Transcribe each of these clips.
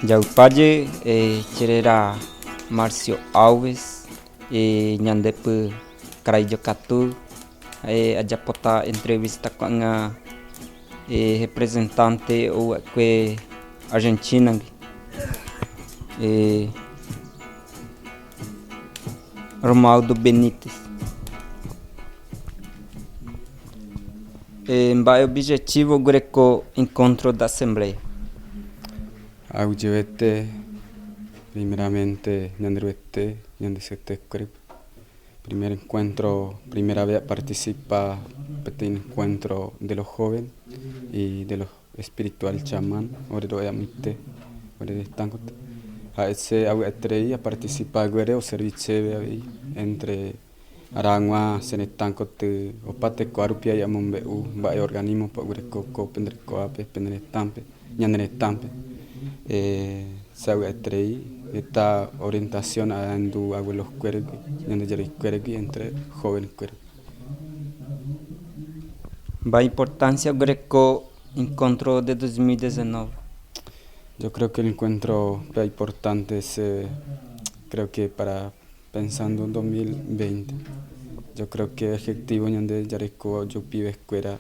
Jaupáje che réra Marcio Alves, ñandepy karai jokatu, ajapóta entrevista ko'ág̃a representante ouva'ekue Argentina-gui. Romualdo Benítez. Mba'e objetivo oguereko encuentro da asamblea? Aguyjevete primeramente Ñanderuete ñande Syetekuérape. Primer encuentro, primera vez aparticipa peteĩ encuentro de los jóvenes y de los espiritual chamán ore ro'e'amoite ore retãkoty. Ha'e che avy'aiterei aparticipa haguére oservi chéve avei entre arag̃ua che retãkoty opa tekoha rupi ai amombe'u mba'e organismo-pa oguereko ko pende rekohápe pene retãpe ñane retãpe. Che avy'aiterei heta orientación ahendu abuelos-kuéragui Ñandejára-kuéragui entre jóvenes-kuéra. Mba'e importancia oguereko encuentro de 2019? Yo creo que el encuentro pe importante es creo que para pensando en 2020 yo creo que ejectivo ñande jareko ojupive escuela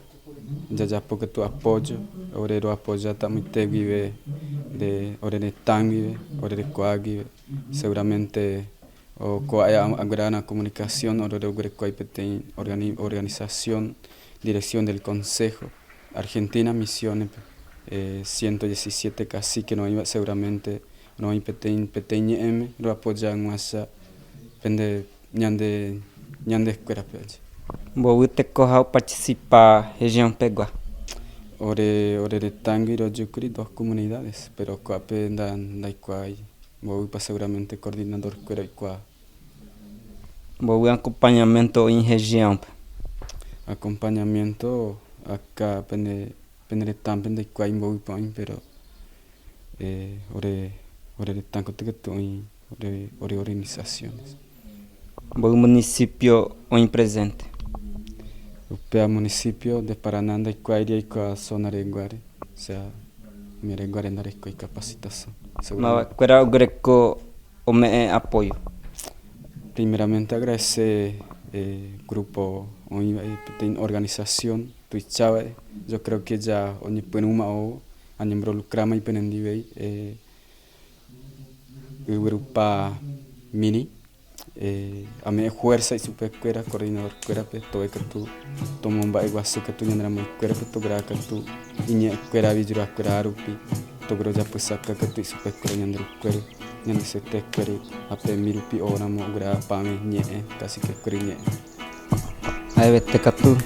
jajapo que tu apoyo ore roapoyáta amoite guive de ore retã guive ore rekoha guive seguramente Ko aguerahana comunicación ore roguerekói peteĩ organización dirección del consejo Argentina Misiones-pe 117 cacique roĩva seguramente roĩ peteĩ peteĩ ñe'ẽme roapoya hag̃uáicha pende ñande ñande escuela-pe. Mbovy tekoha oparticipa región pegua. Ore ore retãgui rojúkuri dos comunidades pero ko'ápe ndaikuaái. Mboýpa seguramente coordinador-kuéra oikuaa. Mbovy acompañamiento oĩ región-pe. Acompañamiento acá pende pende retãpe ndaikuaái mboýpa oĩ pero ore ore retã katu katu oĩ ore ore organizaciones. Mbovy municipio oĩ presente. Upéva municipio de Paraná ndaikuaáiri aikuaa zona reguáre, osea umi reguáre ndarekói capacitación. Mavakuéra oguereko ome'ẽ apoyo. Primeramente agradece grupo oĩva peteĩ organización tuichávae, yo creo que ya oñepyrũma ou añeinvolucráma ipenendivéi yvyrupa mirĩ. Ame'ẽ fuerza ichupekuéra coordinador-kuérape tove katu tomomba'eguasu katu ñane ramoikuérape togueraha katu iñe'ẽkuéra vijurakuéra rupi toguerojapysaka katu ichupekuéra ñande rukuére ñande syetekuére ha pe mi rupi oóramo ogueraha pavẽ ñe'ẽ cacique-kuéra iñe'ẽ. Ha'evete katu.